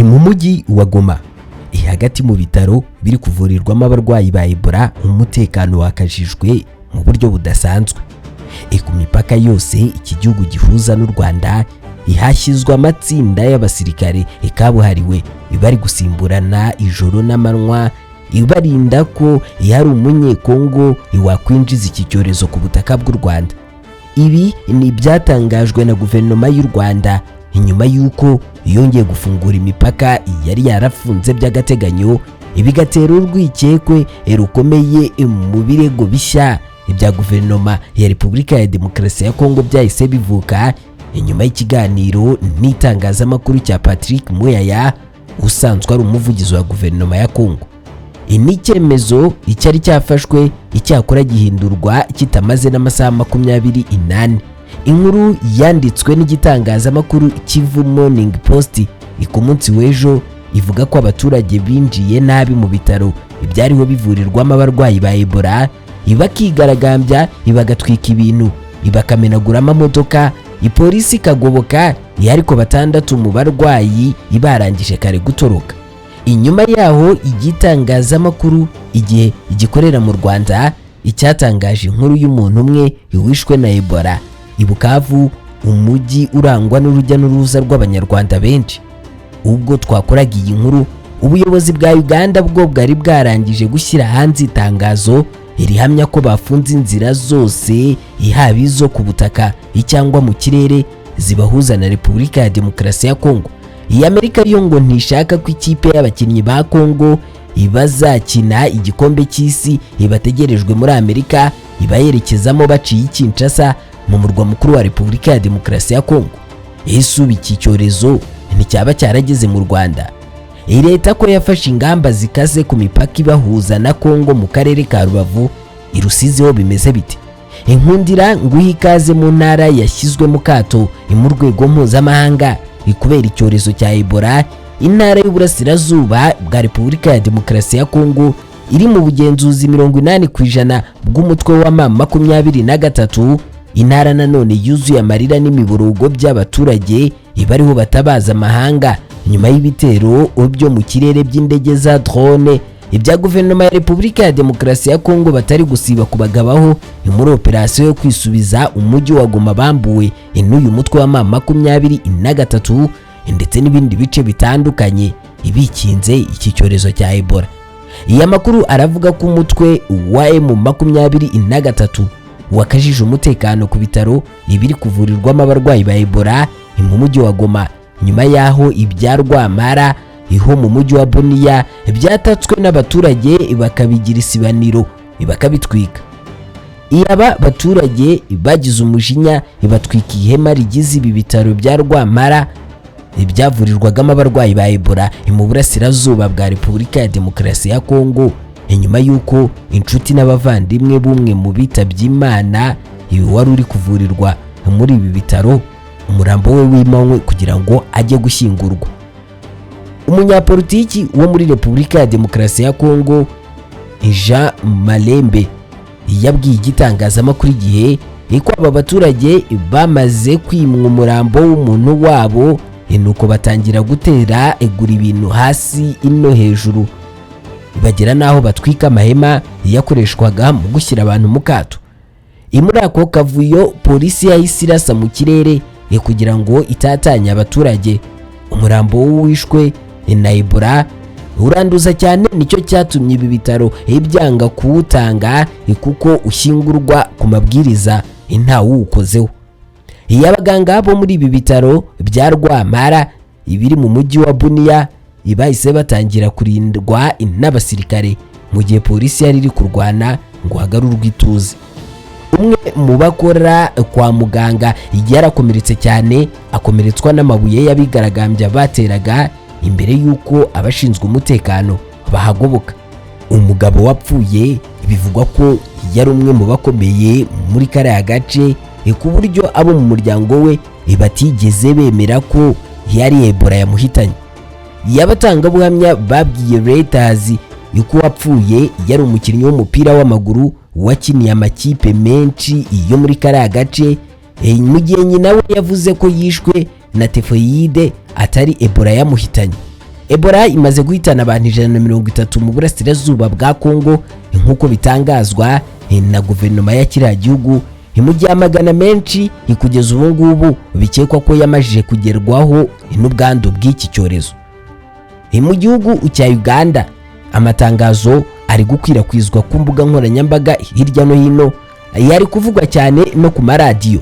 Mu mujyi wa Goma hagati mu bitaro biri kuvurirwamo abarwayi ba Ebola, umutekano wakajijwe mu buryo budasanzwe. Ku mipaka yose iki gihugu gihuza n'u Rwanda hashyizwe amatsinda y'abasirikare kabuhariwe bari gusimburana ijoro n'amanywa, ibarinda ko hari umunyekongo wakwinjiza iki cyorezo ku butaka bw'u Rwanda. Ibi ni ibyatangajwe na guverinoma y'u Rwanda nyuma y'uko yongeye gufungura imipaka yari yarafunze by'agateganyo, bigatera urwikekwe rukomeye mu birego bishya ibya guverinoma ya Repubulika ya Demokarasi ya Kongo byahise bivuka inyuma y'ikiganiro n'itangazamakuru cya Patrick Muyaya, usanzwe ari umuvugizi wa guverinoma ya Kongo. Ni icyemezo icyari cyafashwe icyakora gihindurwa kitamaze n'amasaha 24. Inkuru yanditswe n'igitangazamakuru Kivu Morning Post ku munsi w'ejo ivuga ko abaturage binjiye nabi mu bitaro ibyariho bivurirwamo abarwayi ba Ebola, bakigaragambya, bagatwika ibintu, bakamenagura amamodoka, ipolisi ikagoboka, ariko 6 mu barwayi barangije kare gutoroka. Inyuma yaho igitangazamakuru Igihe gikorera mu Rwanda icyatangaje inkuru y'umuntu umwe wishwe na Ebola i Bukavu, umujyi urangwa n'urujya n'uruza rw'Abanyarwanda benshi. Ubwo twakoraga iyi nkuru, ubuyobozi bwa Uganda bwo bwari bwarangije gushyira hanze itangazo rihamya ko bafunze inzira zose, haba izo ku butaka cyangwa mu kirere, zibahuza na Repubulika ya Demokarasi ya Kongo. Iyi Amerika yo ngo ntishaka ko ikipe y'abakinnyi ba Kongo ibazakina igikombe cy'isi ibategerejwe muri Amerika ibayerekezamo baciye i Kinshasa, mu murwa mukuru wa Repubulika ya Demokarasi ya Kongo. Ese ubu iki cyorezo nticyaba cyarageze mu Rwanda? Leta ko yafashe ingamba zikaze ku mipaka ibahuza na Kongo mu karere ka Rubavu, i Rusizi ho bimeze bite? Inkundira nguhe ikaze mu ntara yashyizwe mu kato mu rwego mpuzamahanga kubera icyorezo cya Ebola, intara y'Uburasirazuba bwa Repubulika ya Demokarasi ya Kongo, iri mu bugenzuzi 80% bw'umutwe wa M23, intara nanone yuzuye amarira n'imiborogo by'abaturage bariho batabaza amahanga nyuma y'ibitero byo mu kirere by'indege za drone ibya guverinoma ya Repubulika ya Demokarasi ya Kongo batari gusiba kubagabaho muri operasiyo yo kwisubiza umujyi wa Goma bambuwe n'uyu mutwe wa M23 ndetse n'ibindi bice bitandukanye ibikinze iki cyorezo cya Ebola. Iya makuru aravuga ko umutwe wa M23 wakajije umutekano ku bitaro ibiri kuvurirwamo abarwayi ba Ebola mu mujyi wa Goma, nyuma yaho ibya Rwamara iho mu mujyi wa Bunia byatatswe n'abaturage bakabigira isibaniro, bakabitwika. Aba baturage bagize umujinya batwika ihema rigize ibi bitaro bya Rwamara ibyavurirwagamo abarwayi ba Ebola mu burasirazuba bwa Repubulika ya Demokarasi ya Kongo, inyuma y'uko inshuti n'abavandimwe b'umwe mu bitabye Imana wari uri kuvurirwa muri ibi bitaro umurambo we wimanywe kugira ngo ajye gushyingurwa. Umunyapolitiki wo muri Repubulika ya Demokarasi ya Kongo Jean Malembe yabwiye igitangazamakuru Igihe ko aba baturage bamaze kwimwa umurambo w'umuntu wabo, nuko batangira gutera egura ibintu hasi ino hejuru, bagera n'aho batwika amahema yakoreshwaga mu gushyira abantu mu kato. Muri ako kavuyo polisi yahise irasa mu kirere kugira ngo itatanye abaturage. Umurambo w'uwishwe na Ebola uranduza cyane, nicyo cyatumye ibi bitaro byanga kuwutanga kuko ushyingurwa ku mabwiriza ntawuwukozeho. Iyo abaganga bo muri ibi bitaro bya Rwamara ibiri mu mujyi wa Bunia bahise batangira kurindwa n'abasirikare mu gihe polisi yari iri kurwana ngo hagarurwe ituze. Umwe mu bakora kwa muganga yarakomeretse cyane, akomeretswa n'amabuye y'abigaragambya bateraga imbere y'uko abashinzwe umutekano bahagoboka. Umugabo wapfuye bivugwa ko yari umwe mu bakomeye muri kariya gace, ku buryo abo mu muryango we batigeze bemera ko yari Ebola yamuhitanye. Abatangabuhamya babwiye Reuters ko uwapfuye yari umukinnyi w'umupira w'amaguru wakiniye amakipe menshi yo muri kariya gace, mu gihe nyina we yavuze ko yishwe na tifoyide atari Ebola yamuhitanye. Ebola imaze guhitana abantu 130 mu burasirazuba bwa Kongo, nk'uko bitangazwa na guverinoma ya kiriya gihugu, mu gihe amagana menshi kugeza ubu ngubu bikekwa ko yamajije kugerwaho n'ubwandu bw'iki cyorezo. Mu gihugu cya Uganda, amatangazo ari gukwirakwizwa ku mbuga nkoranyambaga hirya no hino, yari kuvugwa cyane no ku maradiyo.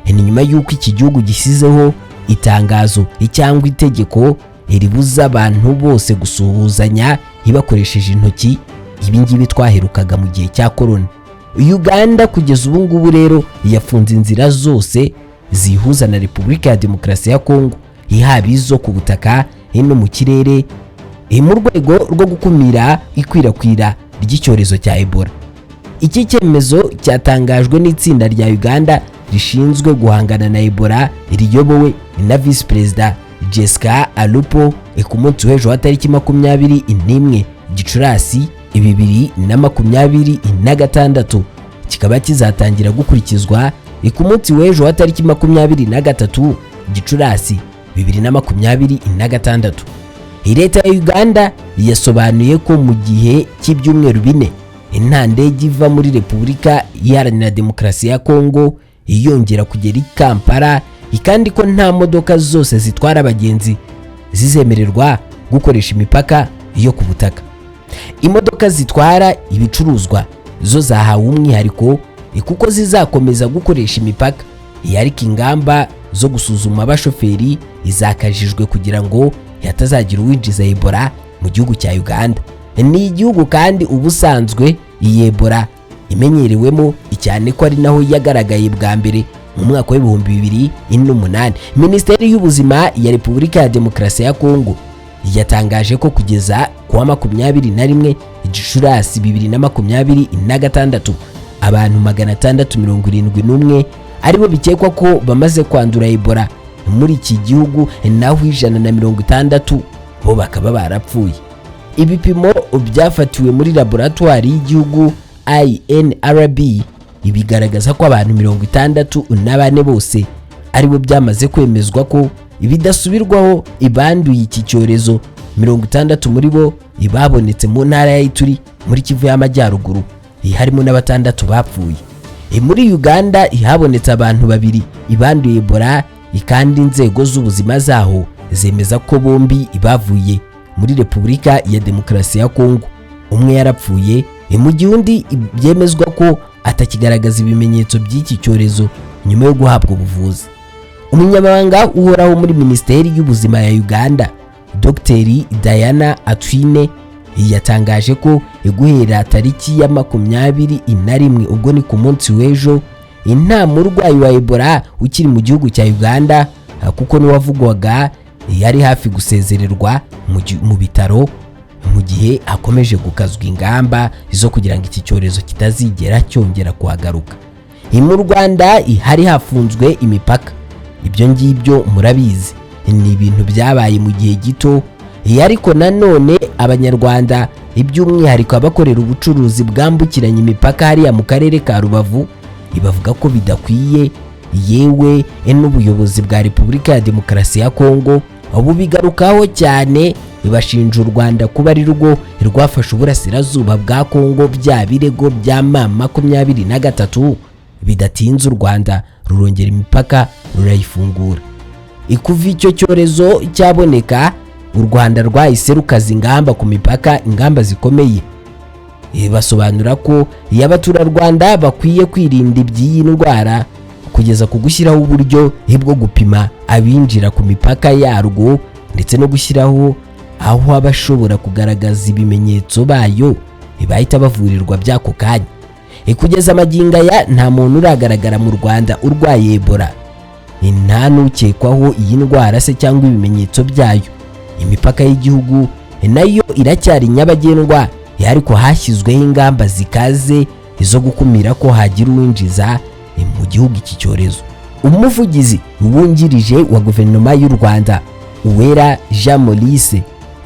Ni nyuma y'uko iki gihugu gishyizeho itangazo cyangwa itegeko ribuza abantu bose gusuhuzanya bakoresheje intoki. Ibi ngibi twaherukaga mu gihe cya korona. Uganda kugeza ubu ngubu rero yafunze inzira zose zihuza na Repubulika ya Demokarasi ya Kongo, haba izo ku butaka no mu kirere, mu rwego rwo gukumira ikwirakwira ry'icyorezo cya Ebola. Iki cyemezo cyatangajwe n'itsinda rya Uganda rishinzwe guhangana na Ebola riyobowe na Visi Perezida Jessica Alupo ku munsi w'ejo wa tariki 21 Gicurasi 2026, kikaba kizatangira gukurikizwa ku munsi w'ejo wa tariki 23 Gicurasi 2026. Leta ya Uganda yasobanuye ko mu gihe cy'ibyumweru 4 nta ndege iva muri Repubulika Iharanira Demokarasi ya Kongo yongera kugera i Kampala, kandi ko nta modoka zose zitwara abagenzi zizemererwa gukoresha imipaka yo ku butaka. Imodoka zitwara ibicuruzwa zo zahawe umwihariko kuko zizakomeza gukoresha imipaka, ariko ingamba zo gusuzuma abashoferi izakajijwe kugira ngo hatazagira uwinjiza Ebola mu gihugu cya Uganda. Ni igihugu kandi ubusanzwe iyi Ebola imenyerewemo, cyane ko ari naho yagaragaye bwa mbere mu mwaka wa 2008. Minisiteri y'Ubuzima ya Repubulika ya Demokarasi ya Kongo yatangaje ko kugeza kuwa 21 Gicurasi 2026 abantu 671 aribo bikekwa ko bamaze kwandura Ebola muri iki gihugu, naho 160 bo bakaba barapfuye. Ibipimo byafatiwe muri laboratwari y'igihugu INRB ibigaragaza ko abantu 64 bose aribo byamaze kwemezwa ko ibidasubirwaho ibanduye iki cyorezo. 60 muri bo ibabonetse mu ntara ya Ituri muri Kivu y'Amajyaruguru, harimo na 6 bapfuye. Muri Uganda ihabonetse abantu 2 ibanduye Ebola, kandi inzego z'ubuzima zaho zemeza ko bombi bavuye muri Repubulika ya Demokarasi ya Kongo. Umwe yarapfuye, mu gihe undi byemezwa ko atakigaragaza ibimenyetso by'iki cyorezo nyuma yo guhabwa ubuvuzi. Umunyamabanga uhoraho muri Minisiteri y'Ubuzima ya Uganda, Dr Diana Atwine, yatangaje ko guhera tariki ya 21, ubwo ni ku munsi w'ejo, nta murwayi wa Ebola ukiri mu gihugu cya Uganda, kuko n'uwavugwaga yari hafi gusezererwa mu bitaro mu gihe akomeje gukazwa ingamba zo kugira ngo iki cyorezo kitazigera cyongera kuhagaruka. Mu Rwanda hari hafunzwe imipaka, ibyo ngibyo murabizi, ni ibintu byabaye mu gihe gito, ariko nanone Abanyarwanda iby'umwihariko abakorera ubucuruzi bwambukiranya imipaka hariya mu karere ka Rubavu bavuga ko bidakwiye. Yewe n'ubuyobozi bwa Repubulika ya Demokarasi ya Kongo bubigarukaho cyane, bashinja u Rwanda kuba ari rwo rwafashe uburasirazuba bwa Kongo bya birego bya M23. Bidatinze u Rwanda rurongera imipaka rurayifungura. Kuva icyo cyorezo cyaboneka, u Rwanda rwahise rukaza ingamba ku mipaka, ingamba zikomeye. Basobanura ko abaturarwanda bakwiye kwirinda iby'iyi ndwara kugeza ku gushyiraho uburyo bwo gupima abinjira ku mipaka yarwo, ndetse no gushyiraho aho abashobora kugaragaza ibimenyetso bayo bahita bavurirwa by'ako kanya. Kugeza magingo aya nta muntu uragaragara mu Rwanda urwaye Ebola, nta n'ukekwaho iyi ndwara se cyangwa ibimenyetso byayo. Imipaka y'igihugu nayo iracyari nyabagendwa, ariko hashyizweho ingamba zikaze zo gukumira ko hagira uwinjiza mu gihugu iki cyorezo. Umuvugizi wungirije wa guverinoma y'u Rwanda, Uwera Jean Maurice,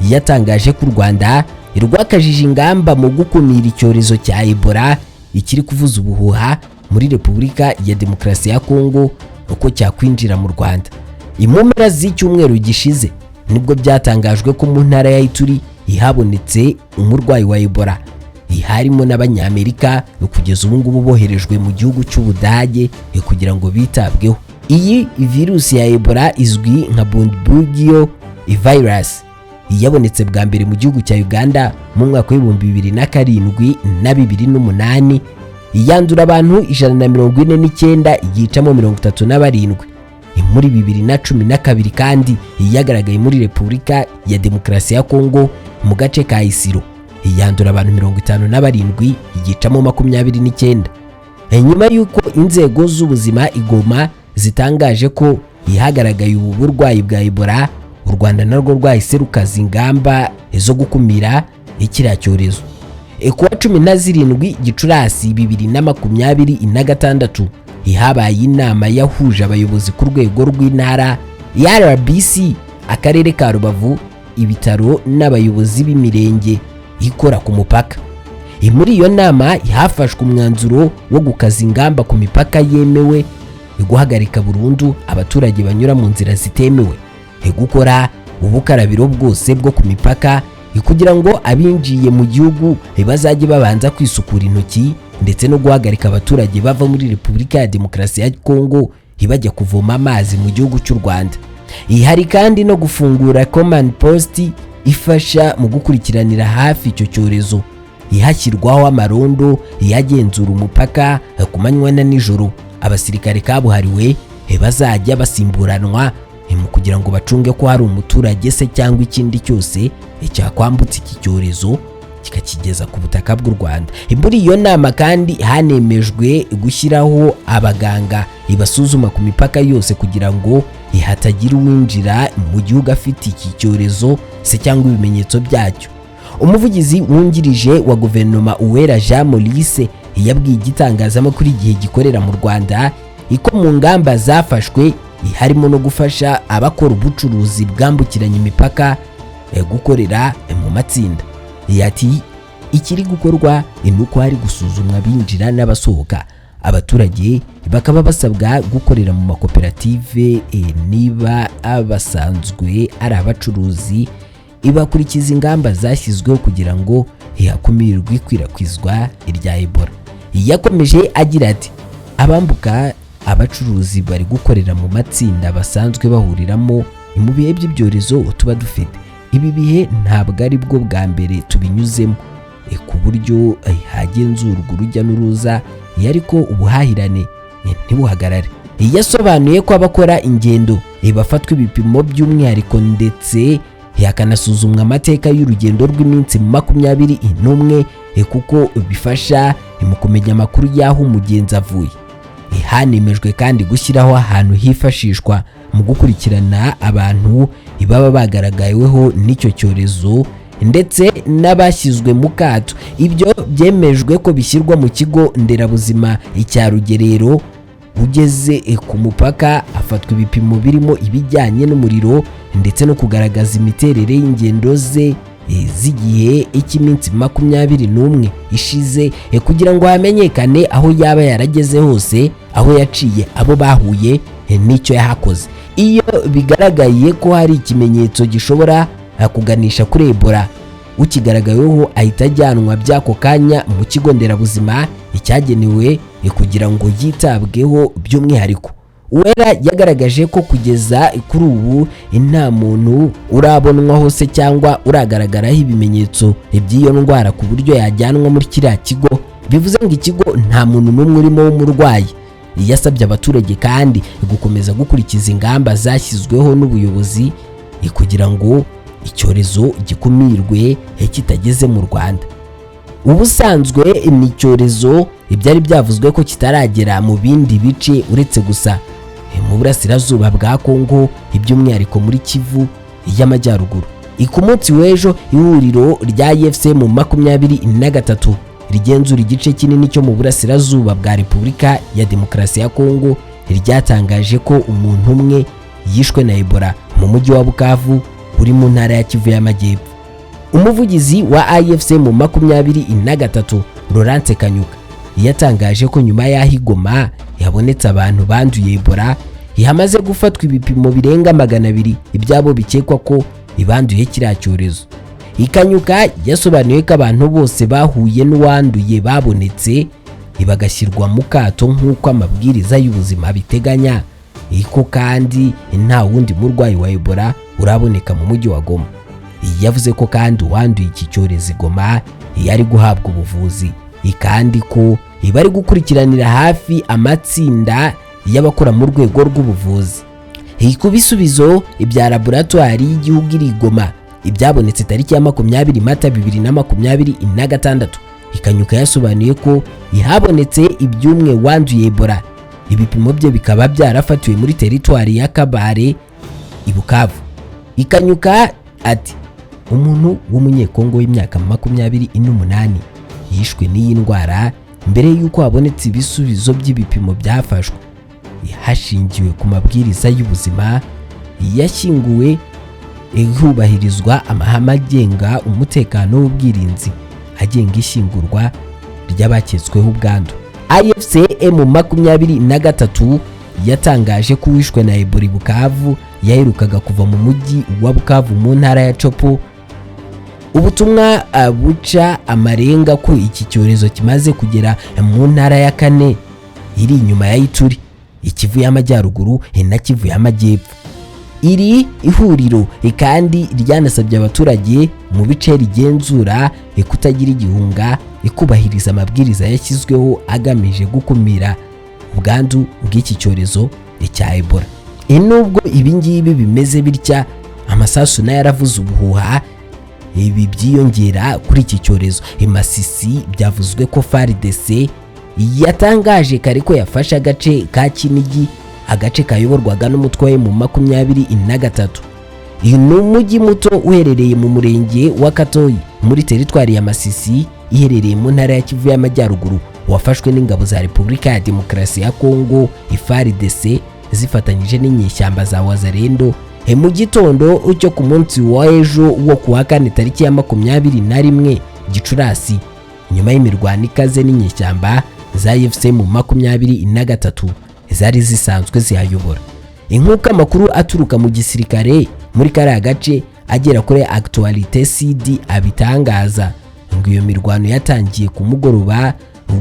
yatangaje ko u Rwanda rwakajije ingamba mu gukumira icyorezo cya Ebola ikiri kuvuza ubuhuha muri Repubulika ya Demokarasi ya Kongo uko cyakwinjira mu Rwanda. Mu mpera z'icyumweru gishize, nibwo byatangajwe ko mu ntara ya Ituri ihabonetse umurwayi wa Ebola, harimo n'Abanyamerika kugeza ubu ngubu boherejwe mu gihugu cy'Ubudage kugira ngo bitabweho. Iyi virusi ya Ebola izwi nka Bundibugyo virus yabonetse bwa mbere mu gihugu cya Uganda mu mwaka w'2007 na 2008, yandura abantu 149, yicamo 37. Muri 2012 kandi yagaragaye muri Repubulika ya Demokarasi ya Kongo mu gace ka Isiro, yandura abantu 57, yicamo 29. Nyuma y'uko inzego z'ubuzima igoma zitangaje ko ihagaragaye ubu burwayi bwa Ebola, u Rwanda narwo rwahise rukaza ingamba zo gukumira kiriya cyorezo. Kuwa 17 Gicurasi 2026 habaye inama yahuje abayobozi ku rwego rw'intara ya RBC, akarere ka Rubavu, ibitaro n'abayobozi b'imirenge ikora ku mupaka. Muri iyo nama hafashwe umwanzuro wo gukaza ingamba ku mipaka yemewe, guhagarika burundu abaturage banyura mu nzira zitemewe, gukora ubukarabiro bwose bwo ku mipaka kugira ngo abinjiye mu gihugu bazajye babanza kwisukura intoki, ndetse no guhagarika abaturage bava muri Repubulika ya Demokarasi ya Kongo bajya kuvoma amazi mu gihugu cy'u Rwanda. Hari kandi no gufungura command post ifasha mu gukurikiranira hafi icyo cyorezo, ihashyirwaho amarondo yagenzura umupaka ku manywa na nijoro. Abasirikare kabuhariwe bazajya basimburanwa mu kugira ngo bacunge ko hari umuturage se cyangwa ikindi cyose cyakwambutse iki cyorezo kikakigeza ku butaka bw'u Rwanda. Muri iyo nama kandi hanemejwe gushyiraho abaganga ibasuzuma ku mipaka yose kugira ngo hatagira uwinjira mu gihugu afite iki cyorezo se cyangwa ibimenyetso byacyo. Umuvugizi wungirije wa guverinoma Uwera Jean Maurice yabwiye igitangazamakuru Igihe gikorera mu Rwanda ko mu ngamba zafashwe harimo no gufasha abakora ubucuruzi bwambukiranya imipaka gukorera mu matsinda. Yati ikiri gukorwa ni uko hari gusuzumwa abinjira n'abasohoka, abaturage bakaba basabwa gukorera mu makoperative niba basanzwe ari abacuruzi, ibakurikiza ingamba zashyizweho kugira ngo hakumirwe ikwirakwizwa rya Ebola. Yakomeje agira ati abambuka abacuruzi bari gukorera mu matsinda basanzwe bahuriramo mu bihe by'ibyorezo tuba dufite. Ibi bihe ntabwo ari bwo bwa mbere tubinyuzemo ku buryo hagenzurwa urujya n'uruza, ariko ubuhahirane ntibuhagarare. Yasobanuye ko abakora ingendo bafatwa ibipimo by'umwihariko ndetse hakanasuzumwa amateka y'urugendo rw'iminsi 21 kuko bifasha mu kumenya amakuru y'aho umugenzi avuye. Hanemejwe kandi gushyiraho ahantu hifashishwa mu gukurikirana abantu baba bagaragaweho n'icyo cyorezo ndetse n'abashyizwe mu kato. Ibyo byemejwe ko bishyirwa mu kigo nderabuzima cya Rugerero. Ugeze ku mupaka afatwa ibipimo birimo ibijyanye n'umuriro ndetse no kugaragaza imiterere y'ingendo ze z'igihe cy'iminsi 21 ishize kugira ngo hamenyekane aho yaba yarageze hose, aho yaciye, abo bahuye n'icyo yahakoze. Iyo bigaragaye ko hari ikimenyetso gishobora kuganisha kuri Ebola, ukigaragaweho ahita ajyanwa by'ako kanya mu kigo nderabuzima icyagenewe kugira ngo yitabweho by'umwihariko. Uwera yagaragaje ko kugeza kuri ubu nta muntu urabonwaho se cyangwa uragaragaraho ibimenyetso by'iyo ndwara ku buryo yajyanwa muri kiriya kigo, bivuze ngo ikigo nta muntu n'umwe urimo w'umurwayi. Yasabye abaturage kandi gukomeza gukurikiza ingamba zashyizweho n'ubuyobozi kugira ngo icyorezo gikumirwe kitageze mu Rwanda. Ubusanzwe ni icyorezo ibyari byavuzwe ko kitaragera mu bindi bice uretse gusa mu burasirazuba bwa Kongo, by'umwihariko muri Kivu y'Amajyaruguru. Ku munsi w'ejo ihuriro rya AFC mu 23 rigenzura igice kinini cyo mu burasirazuba bwa Repubulika ya Demokarasi ya Kongo ryatangaje ko umuntu umwe yishwe na Ebola mu mujyi wa Bukavu uri mu ntara ya Kivu y'Amajyepfo. Umuvugizi wa AFC mu 23 Laurence Kanyuka yatangaje ko nyuma y'aho i Goma yabonetse abantu banduye Ebola, Hamaze gufatwa ibipimo birenga 200 ibyabo bikekwa ko ibanduye kiriya cyorezo. Ikanyuka yasobanuye ko abantu bose bahuye n'uwanduye babonetse bagashyirwa mu kato nk'uko amabwiriza y'ubuzima biteganya, iko kandi nta wundi murwayi wa Ebola uraboneka mu mujyi wa Goma. Yavuze ko kandi uwanduye iki cyorezo Goma yari guhabwa ubuvuzi, kandi ko bari gukurikiranira hafi amatsinda y'abakora mu rwego rw'ubuvuzi. Ku bisubizo ibya laboratwari y'igihugu iri Goma ibyabonetse tariki ya 20 Mata 2026, Ikanyuka yasobanuye ko ihabonetse ibyumwe wanduye Ebola, ibipimo bye bikaba byarafatiwe muri teritwari ya Kabare i Bukavu. Ikanyuka ati umuntu w'umunyekongo w'imyaka 28 yishwe n'iyi ndwara mbere y'uko habonetse ibisubizo by'ibipimo byafashwe hashingiwe ku mabwiriza y'ubuzima, yashyinguwe hubahirizwa amahame agenga umutekano w'ubwirinzi agenga ishyingurwa ry'abaketsweho ubwandu. AFC M23 yatangaje ko uwishwe na Ebola Bukavu yaherukaga kuva mu mujyi wa Bukavu mu ntara ya Chopo. Ubutumwa buca amarenga ko iki cyorezo kimaze kugera mu ntara ya kane iri inyuma ya Ituri, Ikivu y'Amajyaruguru na Kivu y'Amajyepfo. Iri ihuriro kandi ryanasabye abaturage mu bice rigenzura kutagira igihunga, ikubahiriza amabwiriza yashyizweho agamije gukumira ubwandu bw'iki cyorezo cya Ebola. Nubwo ibi ngibi bimeze bitya, amasasu nayo yaravuze ubuhuha, ibi byiyongera kuri iki cyorezo. Masisi byavuzwe ko FARDC yatangaje kare ko yafashe agace ka Kinigi, agace kayoborwaga n'umutwe mu 23. Uyu ni umujyi muto uherereye mu murenge wa Katoyi muri teritwari ya Masisi iherereye mu ntara ya Kivu y'Amajyaruguru, wafashwe n'ingabo za Repubulika ya Demokarasi ya Kongo FARDC zifatanyije n'inyeshyamba za Wazalendo mu gitondo cyo ku munsi wa ejo wo kuwa kane tariki ya 21 Gicurasi, nyuma y'imirwano ikaze n'inyeshyamba za AFC mu 23 zari zisanzwe zihayobora. Inkuka amakuru aturuka mu gisirikare muri kariya gace agera kuri Actualité CD abitangaza, ngo iyo mirwano yatangiye ku mugoroba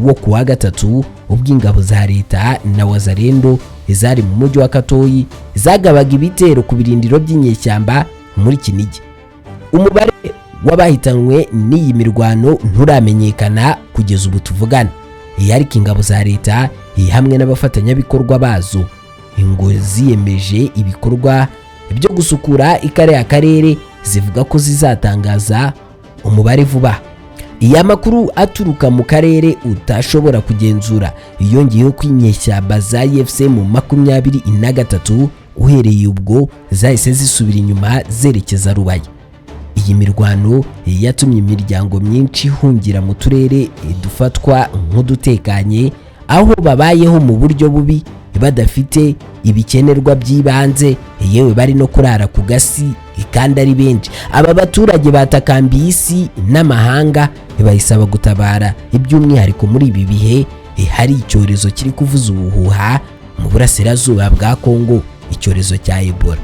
wo kuwa gatatu ubwo ingabo za leta na Wazalendo zari mu mujyi wa Katoyi zagabaga ibitero ku birindiro by'inyeshyamba muri Kinigi. Umubare w'abahitanywe n'iyi mirwano nturamenyekana kugeza ubu tuvugana, ariko ingabo za leta hamwe n'abafatanyabikorwa bazo ngo ziyemeje ibikorwa byo gusukura ikariya karere, zivuga ko zizatangaza umubare vuba. Iya makuru aturuka mu karere utashobora kugenzura yongeyeho ko inyeshyamba za AFC mu 23 uhereye ubwo zahise zisubira inyuma zerekeza Rubaya. Iyi mirwano yatumye imiryango myinshi ihungira mu turere dufatwa nk'udutekanye, aho babayeho mu buryo bubi badafite ibikenerwa by'ibanze, yewe bari no kurara ku gasi kandi ari benshi. Aba baturage batakambiye isi n'amahanga bayisaba gutabara, iby'umwihariko muri ibi bihe hari icyorezo kiri kuvuza ubuhuha mu burasirazuba bwa Kongo, icyorezo cya Ebola.